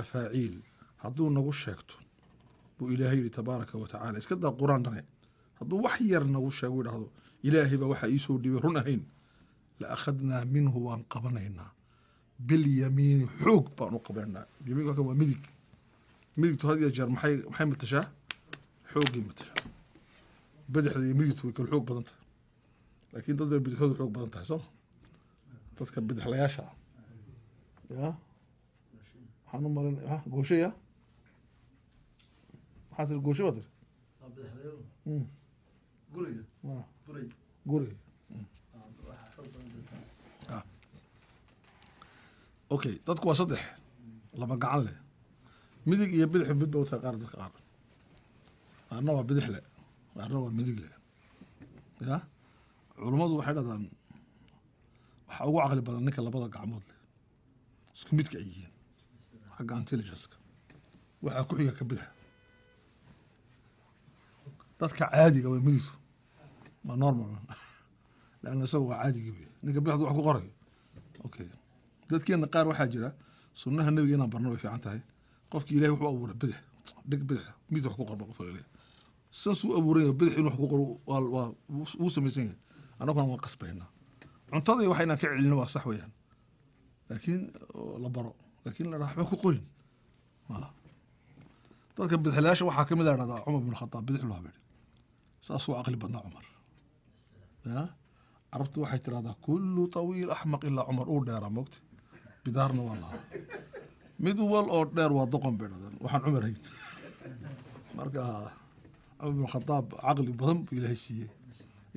Afaaciil hadduu nagu sheegto, buu Ilaahay yihi tabaaraka wa tacaala, iska daa Qur-aan dhane, hadduu wax yar nagu sheego, idhahdo Ilaahay baa waxaa iisoo dhibay, run ahayn, la akhadnaa minhu, waan qabanaynaa, bilyamiini, xoog baan u qabanaynaa. Yamiinku halkan waa midig. Midigtu had iyo jeer maxay matashaa? Xooggay matashaa. Bidixda iyo midigtu way kala xoog badan tahay, laakiin dad bay bidixdoodu xoog badan tahay, sooma? Dadka bidixlayaasha ah ya waxaan u malin gooshe ya maxaa tiri? Gooshe baa tiri. Guriga. Guray. Guriga. Waxaa xoog badan dadkaas. Okay, dadku waa saddex laba gacan leh, midig iyo bidix. Mid ba utahay qaar, dadka qaar, qaarna waa bidix le, qaarna waa midig le. Ya culummadu waxay dhahdaan waxaa ugu caqli badan ninka labada gacmood leh, isku midka ay yihiin xagga intelligence-ka. Waxaa ku xiga ka bidixa. Dadka caadiga waa midigtu, waa normal, leanna isaga waa caadigii wey ninka bidixdu wax ku qorayo. Okay, dadkeena qaar waxaa jira sunnaha Nebiga inaan barno way fiican tahay. Qofki Ilahay wuxuu abuuray bidix, dhig bidix, mid wax ku qorba qofka laleeyahay saas uu abuuran yahay, bidix inuu wax ku qoro waa wuu samaysan yahay. Annaguna waan qasbaynaa. Cuntada waxa inaan ka celino waa sax weeyaan, laakiin oo la baro, laakiin la waxba ku qorin malaha. Dadka bidixlayaasha waxaa kamid a dhahdaa Cumar bin Khataab bidix loo habeeri, saasuu caqli badnaa Cumar. Ya Carabtu waxay tirahdaa kullu tawiil axmaq ilaa Cumar. Uu dheeraa, mogta, bidaarna waa lahaa. Mid wal oo dheer waa doqon bay dhahdeen, waxaan Cumar hayn. Marka Cumar bin Khataab caqli badan buu Ilaahay siiyey,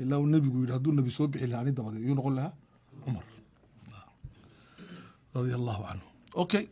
ilaa uu Nebigu yidhi hadduu Nebi soo bixi lahaa ani dabadeed, yuu noqon lahaa Cumar, radia Allahu canhu. Okay.